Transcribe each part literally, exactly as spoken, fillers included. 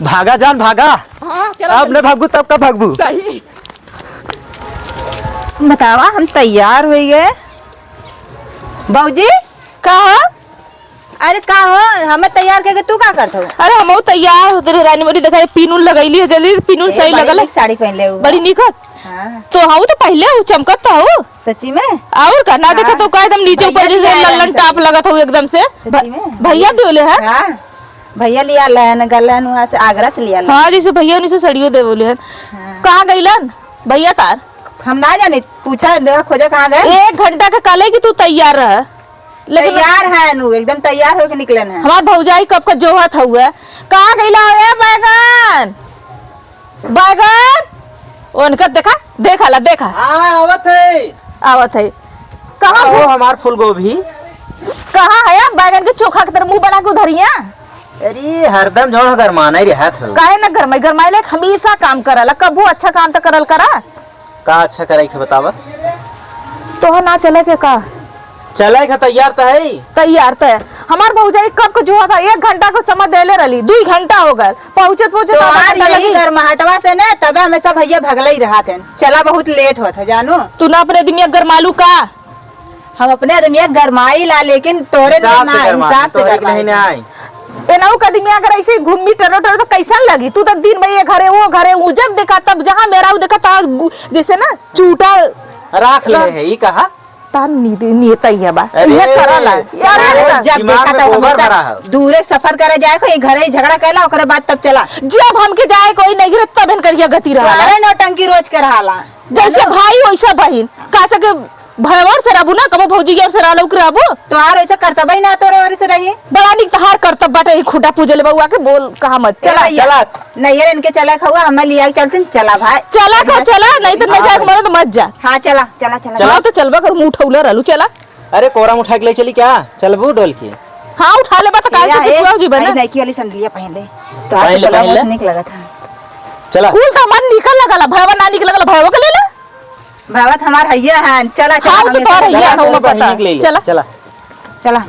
भागा जान, भागा। हाँ, चला अब जल्दी। न भागबू, तब का भागबू? सही। बतावा, हम तैयार होइ गए। भौजी, का हो? अरे का हो, हमें तैयार करके तू का करत हो? अरे हमहू तैयार होते रहे रानी मोरी, देखा ये पिनुन लगैली है जल्दी, पिनुन ए, सही बड़ी लगल है। नीक साड़ी पहन ले हुआ। बड़ी नीक है। हाँ। तो हऊ तो पहले हऊ चमकत तो हऊ। सच्ची में? और का ना देखा हाँ। तो का एकदम नीचे ऊपर भैया जैसे लिया आया लल्लन सब। टॉप लगत हऊ एकदम से। सच्ची में? भ-, भैया दियोले है? हाँ। भैया लिया आया है ना, गलन वहाँ से आगरा से लिया आया। हाँ, जैसे भैया उन्हीं से सड़ियो दे बोले हैं। हाँ। कहाँ गईलन भैया तार? हम ना जाने, पूछा, देखा, खोजा कहाँ गए? एक घंटा के कहले कि तू तैयार रह। लेकिन तैयार है नु, एकदम तैयार होके निकलन है। हमार भौजाई कब का जोहत हउए। कहाँ गइला हो ए बैगन? बैगन? उनका देखा, देखा ला, देखा। हाँ, आवत है। आवत है। कहाँ हो हो? हमार फूल गोभी। कहाँ है आप बैगन के चोखा के तरह मुंह बना के उधरिया? अरे, हरदम जौन गरमाना ही रहत हो। काहे ना गरमाई? गरमाई लायक हमेशा काम करला, कबू अच्छा काम तो करल करा। का अच्छा करे के बतावा? तोह ना चले के का? चले के तैयार त है। तैयार त है। हमार भौजाई कब के जोहत है, एक घंटा को समय देले रहली, दुई घंटा हो गल, पहुँचत पहुँचत आधा तोहार घंटा यही लगी। गरमाहटवा से ना, तबे हमेशा भैया भगले ही रहत हैं। चला, बहुत लेट होत है, जानू। तू ना अपने आदमिया गरमालू का? हम अपने आदमिया गरमाई ला, लेकिन तोरे हिसाब ना, से गरमाई, हिसाब से तोहरे के गरमाई। नहीं ना आई। एनहू का आदमी अगर ऐसे ही घूमी टरो टरो तो कैसन लगी? तू तो दिन में ये घरे, वो घरे, वो जब देखा तब जहाँ मेहरारू देखा ता गु-, जैसे ना चूटा राख ले रह- है, ई कहा? तार नीति, नियत ही है बा। अरे, इहे करल है। अरे, अरे, अरे, जब दिमाग देखा में तब गोबर हमेशा भरा है। दूरे सफर करे जाए, कोई घरे ही झगड़ा कैला, ओकरे बाद तब चला। जब हमके जाए कोई नहीं गिरे, तब इनकर यह गति रहा। अरे, नौटंकी रोज के रहाला। जैसे भाई वैसा बहिन। का सके भयवर से रहबू ना, कबो भौजी और से रहलू के रहबू। तोहार वैसे करतबे ना, तोरे और से रही। बड़ा निक तोहार करतब बाटे, ई खुटा पूजे ले बउआ के, बोल कहा मत। ए चला। भैया, चला। नहीं यार, इनके चला खाऊ, हमें लिया के चलते, चला भाई। चला खा, चला, नहीं तो न जाए के मनो तो मत जा। हाँ, चला, चला, चला। चला। हाँ, तो चलबा कर, मुंह उठौले रहलू, चला। अरे, कोरा में उठा के ले चली क्या? चलबू डोल के? हाँ, उठा लेबा तो काहे से ए, पिछुआ हो जीबा ना? भाई, Nike वाली सैंडलिया पहन ले। तो आज पहन ले, चला, पहन बहुत ले। निक लगत है। चला। कुल तो हमार निकल लगल, भयवा ना निक लगल, भयवा के ले ले। भावत हमार हइया है, चला, चला, हाँ, वो तो हमेशा तोहर चला। हइया है, चला, वो बहिनी पता। के ले ले। चला। चला। चला।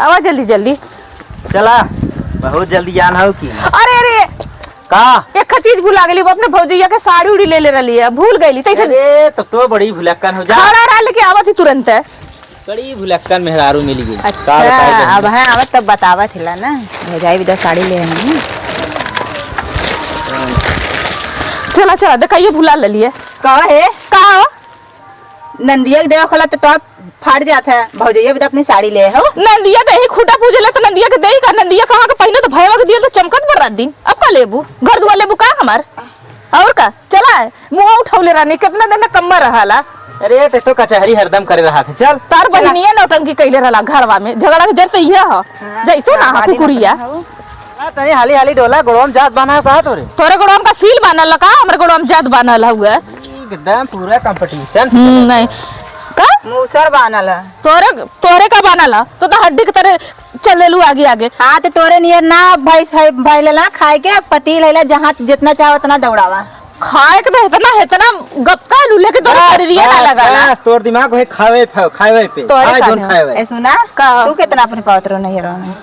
आवा जल्दी, जल्दी। चला, बहुत जल्दी जान हो की। अरे, अरे। का? एक चीज भुला गेली, वो अपने भौजैया के साड़ी उड़ी ले ले रहली है, भूल गईली, तैसे अरे, तो, तो बड़ी भुलक्कन हो जा। खड़ा रहा, लेके आवत ही तुरंत है। बड़ी भुलक्कन मेहरारू मिल गई। अच्छा, का बताई बहन? अब है, आवत तब बतावत हिला ना। भौजाई भी दस साड़ी ले आई ना। चला, चला, देखा, ये भुला ले लिए। का है? का हो? नंदिया के देवा खोला तो तोर फाट जात है। भौजैया भी तो अपनी साड़ी ले हो। नंदिया तो यही खूटा पूजे ले, तो नंदिया के देई का? नंदिया कहाँ के पहिने तो भयवा के दिया तो चमकत बड़ रात दिन। अब का लेबू? घर दुआर लेबू का हमार? और का? चला, मुँह उठौले रहनी, कितना दिन में कम्मा रहाला। अरे, ते तो कचहरी हरदम करे रहा था। चल। तार चला। बहिनिया नौटंकी कैले रहला घरवा में, झगड़ा के जड़ तो इहे ह। हाँ, जैतो ना हाँ, ह कुकुरिया। हाँ, तनी हाली हाली डोला, गोड़वा में जात बान्हा कहा तोरे? तोरे गोड़वा में का सील बान्हल का? हमरे गोड़वा में जात बान्हल हुए। एकदम पूरा competition हम्म, चलत नहीं। है। का? मूसर बान्हल है। तोरे, तोरे का बान्हल है? तो, तो हड्डी के तरह चलेलू आगे आगे। हाँ, तो तोरे नियर ना भैंस है, भैले ना खाए के, पतील है ला, जहाँ जितना चाहो उतना दौड़ावा। खाए के तो इतना, इतना गपका लू लेके तोरे बस, शरीरिया ना बस, लगाला। बस, तोर दिमाग वही खावे, फा-, खावे पे। तोरे आए का जोन ना? खाए। ए, सुना? का? तू कितना अपने पावत रहो नहीं रहो।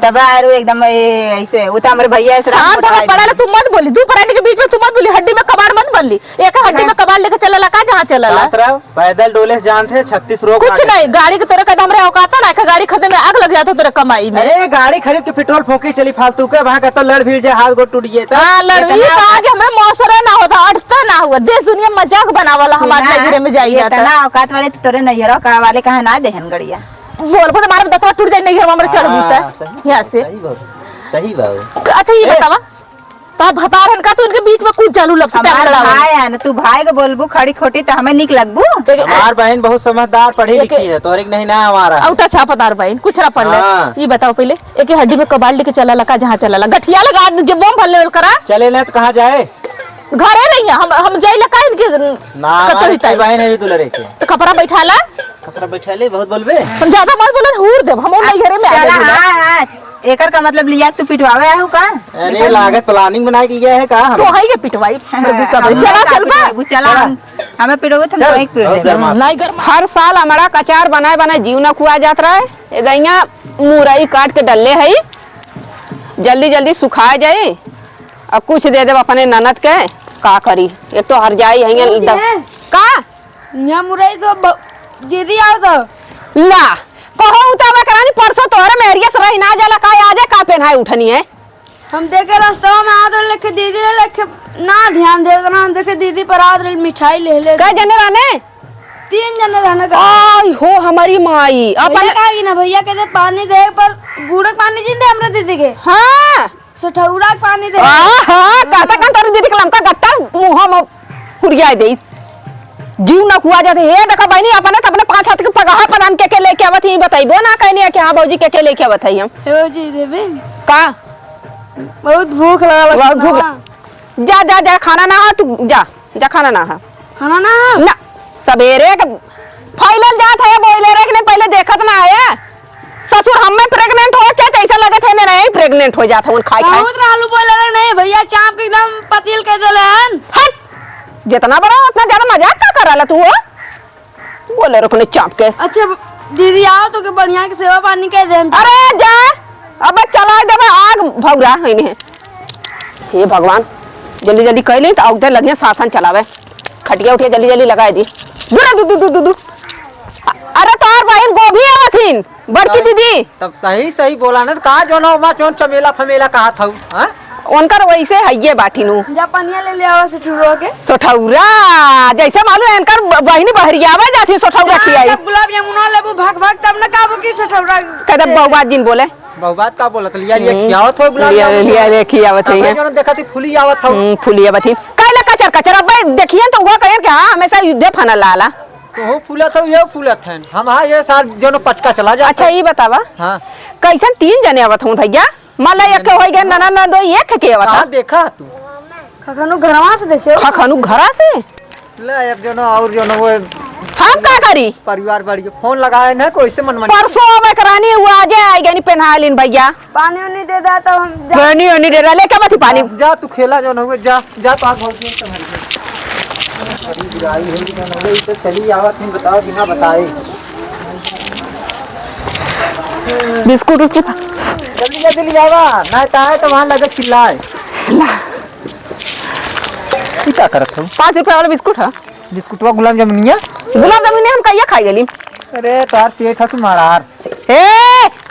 तब आरू एकदम ए, ऐसे, वो तो हमरे भैया ऐसे शांत होके पड़ा रहे, तू मत बोली, दू प्राणी के बीच में तू मत बोली, हड्डी में कबाड़ मत बोली। एक हड्डी में कबाड़ लेके चलला का, जहाँ चलला? शांत रहो। पैदल डोले से जानते हैं, छत्तीस रोग कुछ लागे। नहीं, गाड़ी के तोरे कदम रे औकात ना, एक गाड़ी खरीदे में आग लग जाता तोरे कमाई में। अरे, गाड़ी खरीद के पेट्रोल फूंकी चली फालतू के, वहाँ का तो लड़ भिड़ जाए, हाथ गोड़ टूट जाए तो। हाँ, लड़, इतना ये कहा औकात कि हमरे मौसरा ना होता, अटता ना हुआ, देश दुनिया मजाक बनावला हमारे सुना, नैहरे में जाई ये जाता। इतना औकात वाले तो तोरे नैहरा का वाले कहाँ ना देहन गड़िया। बोल, बोल, हमारा दतवा टूट जाए, नैहर में हमारे चढ़ हाँ, बूता। सही, यहाँ से। सही बात, सही बात। अच्छा, ये ए, बतावा, तो भतारन का तो इनके बीच में कुछ जालू लपसी टाइप हमार लड़ावा। भाई है ना, तू भाई को बोलबू खड़ी खोटी तो हमें निक लगबू। देख, हमार बहन बहुत समझदार, पढ़ी एक लिखी है, तोरे के नहीं ना हमारा। औटा छापदार बहन, कुछ ना पढ़ ले। हाँ। ये बताओ पहले, एक हड्डी में कबाड़ लेके चला लका, जहाँ चला ला, गठिया लगा, जे बम भर लेवल करा। चले ना तो कहाँ जाए? घरे नहीं है, हम, हम जाइला का इनके ना, कतरी हमारे ताई? बहन है ये दुलरे के। तो कपड़ा बैठा ला। कपड़ा बैठा ले, बहुत बोलबे। हम ज्यादा मत बोलन, हूर देब, हम नहीं घरे में आ चला, गए ना। हाँ, हाँ। एकर का मतलब लिया तू पिटवावे आयो का? अरे, लागत planning बना के लिया है का हम? तो है ये पिटवाई, मेरे गुस्सा हाँ, में। चला, चल बा। पिटवाई, चला, चला। हम, हमें पिटवाई, तुम चल, तो एक पिट बहुत देबे। गरमा। नहीं गरमा। हर साल हमारा अचार बनाए बनाए जीव न खुआ जात रहे। ए दैया मुरई काट के डलले है। जल्दी जल्दी सुखा जाई, अब कुछ दे देब अपने ननद के, का करी, एक तो हर जाई है दीदी। का? यहाँ मुरई तो ब-, दीदी आओ तो। ला, कहो उतावा करानी, परसों तोहरे मेहरिया से रही ना जाला, का आजे का पेन्हाए उठनी है? हम देखे रस्तवा में आदर लेके दीदी रे लेके ना ध्यान दे, ना हम देखे दीदी पर आदर मिठाई ले ले। कै जने रहने? तीन जने रहने का। आई हो हमारी माई, अपन भैया कहा कि ना भैया कहते पानी दे, पर गुड़ के पानी जिन दे हमरा दीदी के। हाँ। सठौरा के पानी दे। हाँ, हाँ, कहता कन तोरी दीदी के लमका गट्टा मुँह में हुरिया दे। जीव न कुआ जाते। हे देखा बहिनी, अपने त अपने पाँच हाथ के पगहा प्रदान के, के लेके आवत ही, बताइबो ना कहनी है कि हाँ भौजी के, के लेके आवत है हम। हे भौजी देबे? का? बहुत भूख लगा बहुत भूख। हाँ। जा, जा, जा, खाना ना हा, तू जा, जा खाना ना हा। खाना ना हा? ना, सबेरे के फैलल जात है, बोले रे कि नहीं, पहले देखत ना है। ससुर, हम में प्रेग्नेंट हो, चाहे कैसा लगत है, मेरा यही प्रेग्नेंट हो जात है, उन खाए खाए। बहुत रहलू बोले रे, नहीं भैया, चाप के एकदम पतील कर देले हन। हट, जितना बड़ा उतना ज्यादा मजाक का कर रहा तू हो? बोले रखने चाप के। अच्छा दीदी, आओ तो के बढ़िया के सेवा पानी कर दे हम। अरे जा, अबे चलाए देबे आग भौरा है इन्हें। हे भगवान, जल्दी जल्दी कह ले तो आउते लगिया सासन चलावे। खटिया उठिया जल्दी जल्दी लगाए दी। दूर, दूर, दूर, दूर, दूर। अ-, अरे तोहर बहिन गोभी आवत हिन, बड़की तब, दीदी। तब सही सही बोला ना, तो कहाँ जौन हो, वहाँ जौन चमेला फमेला कहा था, हाँ? उनकर वैसे हइये बाटी नू। जा पनिया ले ले आवा सठौरा के। सठौरा, जैसे मालूम है इनकर ब-, बहिनी बहरियावे जाती सठौरा ना, खियाई। जब गुलाब जामुन लेबू भक भक तब न कहबू कि सठौरा। कदम बहुबात जिन बोले। बहुबात का बोलत? लिया लिया हम्म। खियावत हो गुलाब लिया, जामुन। लिया लिया खियावत है तबे यहाँ। जौन देखत ही फुली आवत हो। हम्म, फुली आवत ही। काहे ला कचर कचर? अब भाई देखिए तो हुआ कहिए कि हाँ, हमेशा युद्धे फना लाला। तोहू फूलत हो, ये फूलत है। हम हाँ, ये साल जौन पचका चला जात अच्छा, हो। ये बतावा। हाँ। कैसन तीन जने आवत हो भैया? मान ला एक के होई गए, ननद ननदोई एक के आवत कहाँ है। देखा तू? खखनू घरवा से देखे। खखनू घरा से? ले, अब जौन और जौन वो हम का करी? परिवार बढ़ गया। फोन लगाए ना, कोई से मन मन। परसों अब एक रानी हुआ, आजे आई गई, पहना लिन भैया। पानी उनी दे दा, तब हम जा- पानी उनी दे दा, लेके बती पानी। जा, तू खेला जौन हुए, जा, जा, तो आग भौजी से भर दे। बड़ी बुराई है, जौन हुए, इसे चली आवत नहीं, बताओ, बिना बताए। बिस्कुट उस्कुट। जल्दी, जल्दी ले आवा, ना तो आए तो वहाँ लगे चिल्लाए। ला। ई का करत हो? पाँच रुपया वाला बिस्कुट है। बिस्कुटवा गुलाब जामुनिया? गुलाब जामुन हम कहिया खाई गली। अरे, तार पेट है तुम्हारा। ए,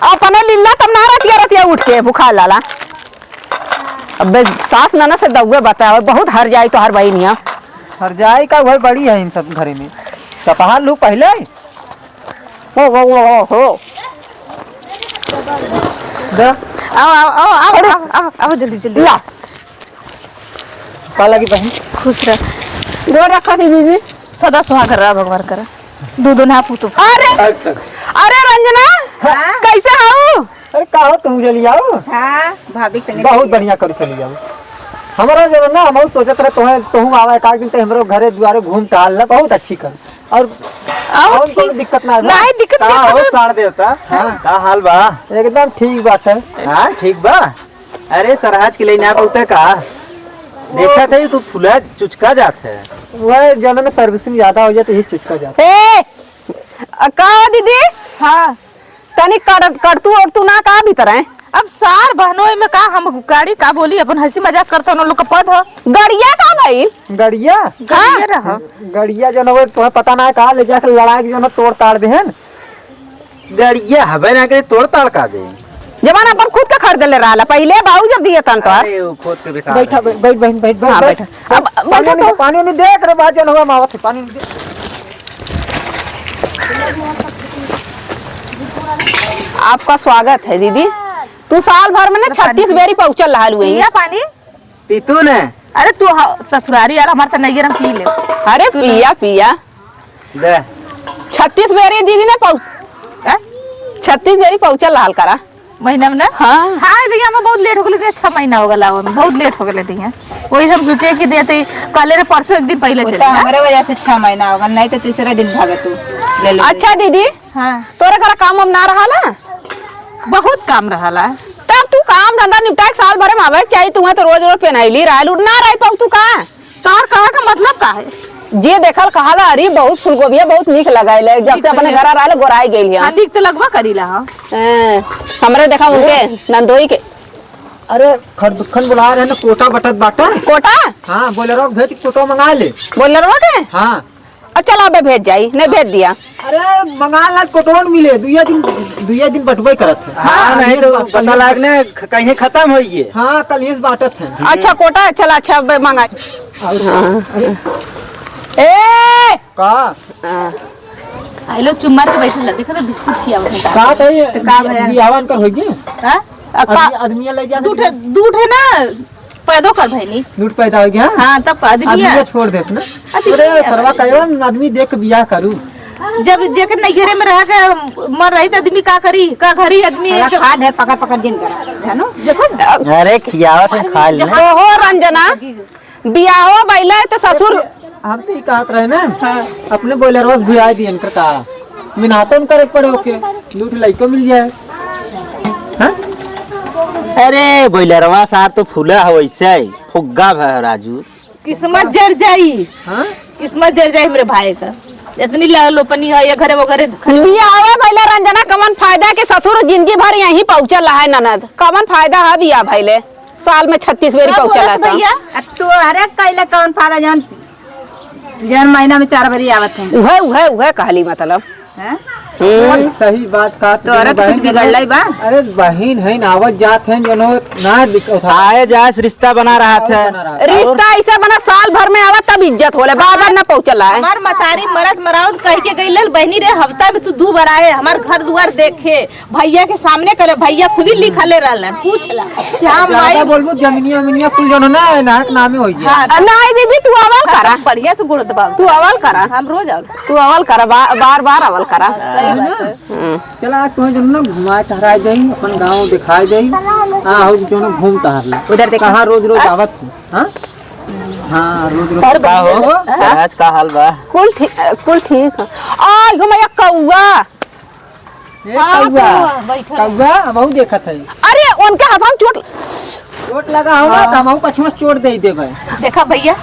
अपने लीला तब ना रतिया, रतिया उठ के बुखार लाला। अबे सास ननद से दउए बतावे, बहुत हर जाई तोहर बहिनिया। हर जाई का, वह बड़ी है इन सब घरे में। चपहा लू पहले। हो, हो, हो, हो, हो। दे। आओ, आओ, आओ, आओ, अरे। आओ, आओ, आओ, जल्दी, जल्दी। ला। का लगी बहन? खुश रह। गोर रखा थी बीबी। सदा सुहाग रहा भगवान करा। दो दो ना पूतो। अरे, अच्छा। अरे रंजना, हाँ? कैसे हो? अरे का हो, तू चली आओ। हाँ, भाभी के संगे बहुत चली बढ़िया करू, चली आओ। हमारा जो ना, हम सोचत रहे तोहे, तोहू आवा एक आध दिन ते हमरो घरे दुआरे घूम टहल ना, बहुत अच्छी कर। और आओ, और ठीक। कोनो दिक्कत ना है ना? नहीं, दिक्कत का नहीं हो है। साड़ देवता? हाँ। का हाल बा? एकदम ठीक बात है। हाँ, ठीक बा। अरे, सरहज के लेने आ बहुते का? देखा थे, तू फुला चुचका जात है। वह जौन ना servicing ज्यादा हो जाए तो यही चुचका जात है। ए, अ, का हो दीदी? हाँ। तनी कड़-, कड़तू ओड़तू ना का भीतर है? अब सार बहनोई में का हम गाड़ी का बोली, अपन हँसी मजाक करता उन लोग का पद हो। गड़िया का भइल? गड़िया? गड़िया हाँ। रहा। गड़िया जौन हो, तुम्हें पता ना है कहाँ ले जाके लड़ाई के जौन तोड़ ताड़ देहन। गड़िया हबे ना करे, तोड़ ताड़ का दे। जमाना अपन खुद का खरीद ले रहा पहले, बाऊ जब दिए तन तो। अरे, वो खुद के बेकार बैठा, है। बैठ, बैठ, बैठ, बैठ, हाँ, बैठ। बैठ। अब पानी बैठो उनी तो। पानी उनी देख रे, बात जौन हुआ, मावत है, पानी उनी दे। आपका स्वागत है दीदी। तू साल भर में ना तो पानी छत्तीस पी। बेरी पहुँचल रहल हुए। पिया पानी। पीतू ने। अरे तू ह-, ससुरारी यार, हमार त नैयर हम पी ले। अरे पिया, पिया। दे। छत्तीस बेरी दीदी ने पहुँच-, हैं? छत्तीस बेरी पहुँचल रहल करा। महीना में ना? हाँ। हाँ, देखिए, हमें बहुत लेट हो गए थे, छह महीना हो गया लावा में, बहुत लेट हो गए थे। वही सब सोचे कि देते, कल रे परसों एक दिन पहले वो चले तो ना। हमारे वजह से छह महीना हो गया, नहीं तो तीसरे दिन भागे तू, ले लो। अच्छा दीदी, हाँ। तोरे घर काम वाम ना रहा ला? बहुत काम रहा ला। तब तू काम धंधा निपटा के साल भरे में आवे के चाहिए, तू वहाँ तो रोज रोज पेनाइली रहल, ना रह पाऊ तू का? तोहर कहे का मतलब का है? जे देखल कहाला, अरे बहुत फूलगोभिया बहुत नीक लगाइले, जब नीक से अपने लगे। घरा रहले गोराई गइल हिया। हाँ, नीक तो लगबा करीला, हाँ। हैं, हमरे देखा उनके नंदोई के। अरे, खरदुखन बुला रहे न, कोटा बटत बाटे। कोटा? हाँ, बोलेरो भेज, कोटो मंगा ले। बोलेरो के? हाँ। अच्छा, चला अबे भेज जाई, नहीं भेज दिया। अरे, मंगा ला, कोटो न मिले, दुइया दिन, दुइया दिन बटबे करत है। हाँ, हाँ, नहीं तो पता लाग ने ख-, कहीं खतम होइ गए। हाँ, कल ही से बाटत है। अच्छा, कोटा, चला, अच्छा, अबे मंगा। और हाँ। ए! का? हाँ। आई लो, चुप मार के बैठल रह, देखो तो बिस्कुट खियावत है। का कही? तो का भया? बियाहवा इनकर होइ गए? हाँ? आ, का? आदमी, आदमी ले जा दू ठे, दू ठे ना, पैदो कर भैनी। दू ठे पैदा होइ गया? हाँ, तब का आदमी आदमी है। छोड़ देस ना। आदमी अरे, है सरवा भाई। कहो ना, आदमी देख के बियाह करू। जब जेकर नैहरे में रह के मर रही, तो आदमी का करी? का घरी आदमी अरे, जब खाद है, पकड़, पकड़ दिन करा, जानो? देखो। अरे, खियावत है, खा ले। हो, हो, रंजना। बियाहो भइले त ससुर। हम तो ई कहत रहे ना, हाँ। अपने बोलेरवा से भिड़ाइ दिए इनकर का, मिनातो न करे पड़े ओके, दू ठे लइको मिल जाए। हाँ? अरे, बोलेरवा सार तो फूला है वैसे ही, फुग्गा भा है राजू। किस्मत जर जाई। हाँ? किस्मत जर जाई हमरे भाई का। इतनी लाल लोपनी है, ये घरे वो घरे। बियाह भइले रंजना, कवन फायदा के ससुर जिंदगी भर यहीं पहुँचल रहे ननद, कवन फायदा है बियाह भइले? साल में छत्तीस बेरी का पहुँचला बोलत सा। भैया? अब तू अरे कैले कौन फायदा जान, जौन महीना में चार बेरी आवत है। उहे, उहे, उहे कहली मतलब। हैं? हम्म। सही बात कहा तू, तोहरा तो कुछ बहिन बिगड़ले बा? अरे बहिन है ना, आवत जात है, जौन हो ना दिक्कत है। आए जाए से रिश्ता बना रहा था। बना रहा था। रिश्ता ऐसे बना, साल भर में आवा तब इज्जत होले, बार बार ना पहुँचला है। हमार मतारी मरत मरावत कह के गई, "लल बहिनी रे, हफ्ता में तू दू बार आए, हमार घर दुआर देखे।" भैया के सामने करे, भैया खुद ही लिखले रहलन, पूछ ला कि हाँ ज्यादा माई। बोलबू, जमीनिया उमीनिया कुल जौन है ना, नाक नामे होइ गया। हाँ, नाहीं दीदी, तू अवल करा। बढ़िया से गोड़ दबाओ। तू अवल करा। हम रोज अवल। तू अवल करा, बा-, बार बार अवल करा। सही बात है। हम्म। चला, आज तुम्हें जौन ना घुमाए टहराए जाई, अपन गाँव दिखाए जाई। हाँ, हो जौन घूम टहर ले। उधर देखो। कहाँ रोज रोज आवत हूँ, हाँ? हाँ, रोज रोज। का हो? हाँ? सरहज का हाल बा? कुल ठीक, कुल ठीक है। आ, घुमाया कौआ। ए, हाँ, कौआ, कौआ, बैठल। कौआ, हमहू देखत है। अरे, उनके हाथ में चोट। चोट लगा होगा, हाँ। तो हमहू पछुआ से चोट दे देबे। देखा भैया,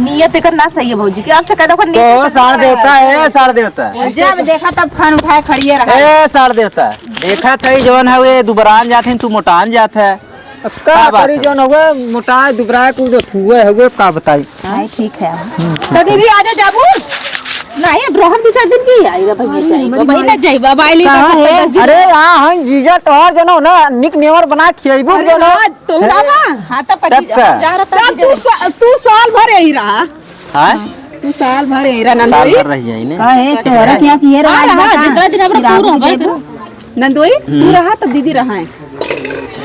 नियत एकर ना सही है भौजी के। आपसे कह दो, ओकर नियत तो एकर साड़ ना देवता है, साड़ देवता। जब देखा तब खान उठाए खड़िए रहा। ए, साड़ देवता। देखा था, जवन है, वे दुबरान जात है, तू मोटान जात है। अब का का बात करी, है? जौन हुआ, मोटाए, दुबराए, कुल जो हुए, हुए, का बताई? हाँ, ठीक है। हम्म, ठीक तो है। दीदी, आजा जाबू। नहीं, अब रहब दू चार दिन की, आइबा भैया, अरे, जाइबा, हमारी बहिना माई। जाइबा, बाई ले कहाँ जाके है? दस दिन। अरे, हाँ, हाँ, जीजा, तोहार जौन हो ना, निक नेवर बना खियाइबू, अरे, जौन हो। हाँ, तू रहा। हाँ, तब तब पति का? जा रहा, तब तू सा-, तू साल भर यही रहा। हाँ? तू साल भर यही रहा, साल नंदोई। भर रही है, इन्हें। का है, तोहरा क्या किए रहा, हाँ, एक बार रहा, कहा? जितना दिन अब फिर तू आप रहबा भी करो। नंदोई, तू हम्म। रहा, तब दीदी रहा है।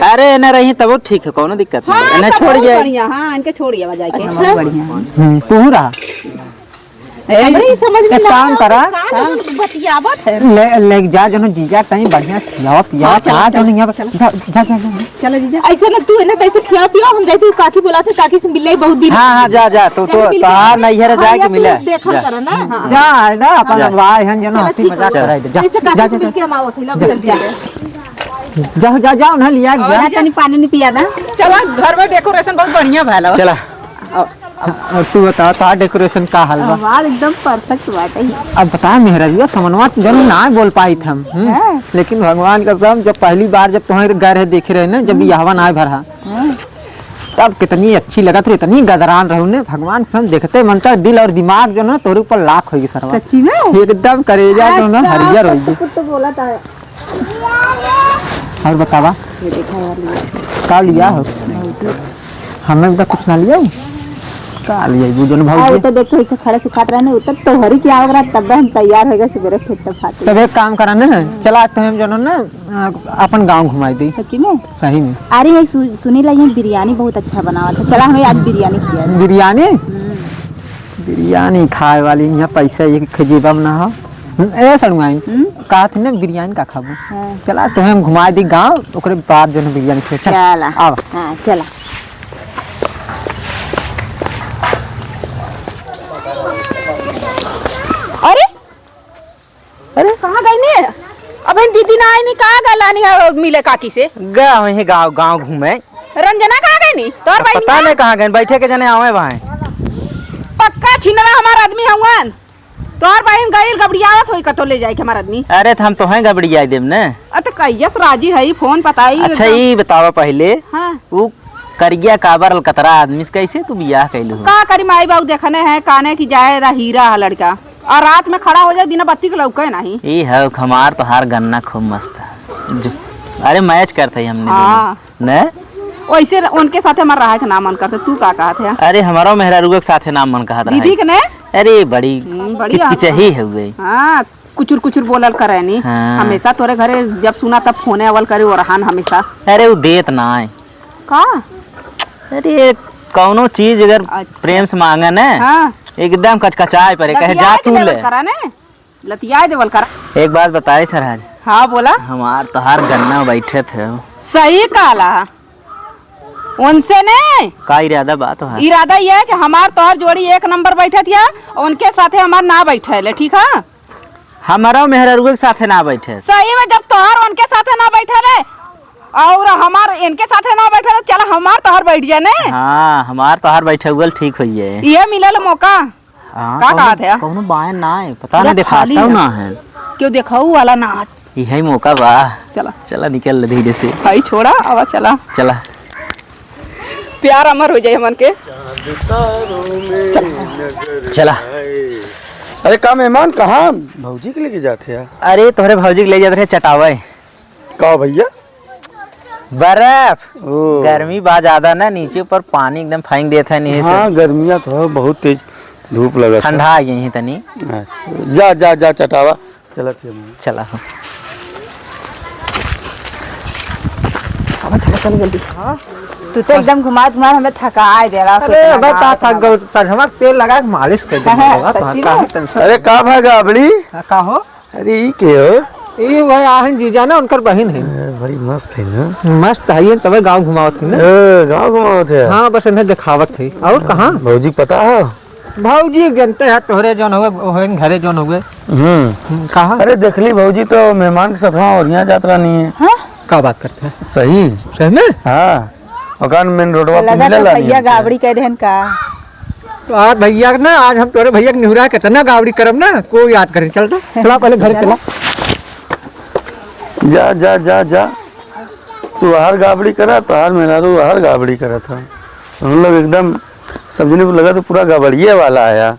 अरे, एने रही तब ठीक है, कौनो दिक्कत नहीं। हाँ, एने तब छोड़ बहुत जाए। बढ़िया, हाँ, इनके छोड़ जावा जाके। अच्छा। बहुत बढ़िया। हम्म, तू रहा। ए, अबे, ई समझ में एक ना काम आवत, करा। का लोग बतियावत है? ले, ले जा, जौन जीजा कहीं बढ़िया खियावा, पियावा, हाँ, चला, खा, चला, जौन यहाँ पर। चला। जा, जा, जा, जा। चला जीजा। ऐसे ना तू, इन्हें कैसे खिया पिया, हम जाते काकी बुलाते, काकी से मिले बहुत दिन। हाँ, हाँ, जा, जा, तू, चल, तू, मिल तोहार ले। नैहर हाँ, जाए के या मिले। तू देखा जा। करा ना। हाँ। जा, है ना, अपन जा। भाई हैं, जौन चला, हंसी ठीक मजाक है। कराई दे। जा। ऐसे काकी जा, से जा, मिल के हम आवत है, जा। जा। जाओ, जा, जाओ, उन्हें लिया और गया। जा, तनी पानी नहीं पिया ना। चला, घर में decoration बहुत बढ़िया भैला। चला। और, और तू बता, तोहार decoration का हाल बा? हमार एकदम perfect बाटे। अब बता, मेहररुआ समनवा जौन ना बोल पाई थे हम, हम्म? हाँ। लेकिन भगवान कसम, जब पहली बार जब तुम्हारे घर है देखे रहे ना, जब हम्म। बियाहवा ना भरा, हाँ। तब कितनी अच्छी लगत रही, इतनी गदरान रहू ने, भगवान कसम देखते मन तक दिल और दिमाग जौन ना तोरे ऊपर lock होई सरवा। सच्ची में? एकदम करेजा हाँ, जौन ना तो हरियर होई। कुछ तो बोला था। और बतावा? ये देखा यार, लिया। का लिया हो? भौजी। हमें तो कुछ ना लिया हो? का लिया, वो जौन भौजी? अरे, तो देखो, इसे खड़े सुखात रहे ना, उतर तो हरी के आवत रहा, तब हम तैयार हो गए, सुबह फिर तब खाते। तब एक काम करा ना, चला, आज तो हम जौन ना, अ, अपन गाँव घुमाई दी। सच्ची में? सही में। अरे, ये सु-, सुनी ला, ये बिरयानी बहुत अच्छा बनावा था, चला, हमें आज बिरयानी खिया दे। बिरयानी? हम्म। बिरयानी खाए वाली यहाँ पैसा एक जेबा में ना हो। हम्म, ए सड़ुआइन, हम्म? कहा थी ना बिरयानी का खाबू? हाँ। चला तोहे हम घुमा दी गाँव, ओकरे बाद जौन बिरयानी खाए। चल, चला। आवा। हाँ, चला। अरे? अरे? कहाँ गई ने? अबे दीदी ना आई नी, कहाँ गलानी है मिले काकी से? गया वहीं गाँव, गाँव घूमे। रंजना कहाँ गई नी? तोर अब बहिनी पता नहीं कहाँ गए, बैठे के जने आवे भाई। पक्का छिनरा हमार आदमी हउवन। तोहर बहिन गइल गबड़ियावत होई कतो ले जाए के हमार आदमी। अरे, त हम तोहें गबड़ियाई देब न। अ, त कहिया से राजी है, फोन पताई अच्छा, एकदम। ई बतावा पहिले, हाँ। उ करिया काबर अलकतरा आदमी से कैसे तू बियाह कैलू हो? का करी, माई बाबू देखने हैं, काने की जाए दा हीरा है लड़का, और रात में खड़ा हो जाए, बिना बत्ती के लौके नहीं। ई है हमार तोहार गन्ना खूब मस्त है। जो, अरे, मैच करते ही हमने हाँ। दोनों। ने? वैसे उनके साथे हमार रहे के ना मन करते, तू का कहत है? अरे, हमारो मेहरारुआ के साथे ना मन कहत रहे। दीदी के ने? अरे, बड़ी हम्म, बड़ी किचकिचही आदत है। हउए। हाँ, कुचुर कुचुर बोलल करे नी। हाँ। हमेशा तोरे घरे जब सुना तब फोने आवल करे ओरहान हमेशा। अरे, उ देत ना है। का? अरे, कौनो चीज अगर अच्छा। प्रेम से मांगे ने, हाँ। एकदम कचकचाए परे, कहे, लतियाए "जा के तू लेवल ले।" करा ने। लतियाए देवल करा। एक बात बताई सरहज। हाँ, बोला। हमार तोहार गन्ना बैठे थे। सही कहला। उनसे ने। का इरादा बा तोहार? इरादा ये है कि हमार तोहार जोड़ी एक नंबर बैठत या, उनके साथे हमार ना बैठे ले, ठीक है? हमारा मेहरारुआ के साथे ना बैठे। सही में, जब तोहार उनके साथे ना बैठे ले और हमार इनके साथे ना बैठे ले, चला हमार तोहार बैठ जाए ने। हाँ, हमार तोहार बैठे उगल ठीक होइए। ये मिलल मौका। हाँ, का कौनो, कहत है? कौनो बाएं ना है, पता पूरा नहीं, देखाता खाली है। ना है। क्यों देखाऊ वाला ना है। यही मौका बा। चला। चला, निकल ले धीरे से। भाई, छोड़ा, आवा, चला। चला। प्यार अमर हो जाए हमन के। चला। अरे, का मेहमान कहाँ भौजी के लेके जाते हैं? अरे, तोहरे भौजी के ले जात रहे चटावे। का भैया? बर्फ। ओ। गर्मी बा ज्यादा ना, नीचे ऊपर पानी एकदम फेंक देत है, नहीं से। हाँ, गर्मिया तो है, बहुत तेज धूप लगत है। ठंडा आ गई है तनी। अच्छा। जा, जा, जा, चटावा। चलत है मैं। चला हो। अब चला, चल जल्दी। हाँ। तू तो एकदम घुमा घुमा हमें थकाए दे रहा, अरे, कितना अब का गाँव थक गयो, सरसवा के तेल लगा के मालिश कर दे, हाँ, बाबा, तो सच्ची हल्का में? है tension। अरे, का भा गाबड़ी? हाँ, का हो? अरे, ई के हो? ई वह आहन जीजा ना, उनकर बहिन है। ए, बड़ी मस्त है ना? मस्त है, ये तबे गाँव घुमावत है ना। ए, गाँव घुमावत है? हाँ, बस इन्हें दिखावत है। और कहाँ? भौजी पता है? भौजी जनते हैं, तोहरे जौन हुए, ओहन घरे जौन हुए। हम्म। हम्म, कहाँ? अरे, देखली भौजी तो मेहमान के साथ वहाँ ओरिया जात रहनी है। हाँ? का बात करते हैं? सही। सही में? हाँ। ओकान main रोडवा पे लगा मिलेला तो भैया नहीं। गाबड़ी कह देहन का? तो आज भैया के ना, आज हम तोरे भैया के निहुरा के इतना गाबड़ी करब ना, कोई याद करे। चल तो, चला पहले घर चला। जा, जा, जा, जा। तू हर गाबड़ी करा, तोहार मेहरारू हर गाबड़ी करत है। हम लोग एकदम सब जने को लगा तो पूरा गाबड़िए वाला आया।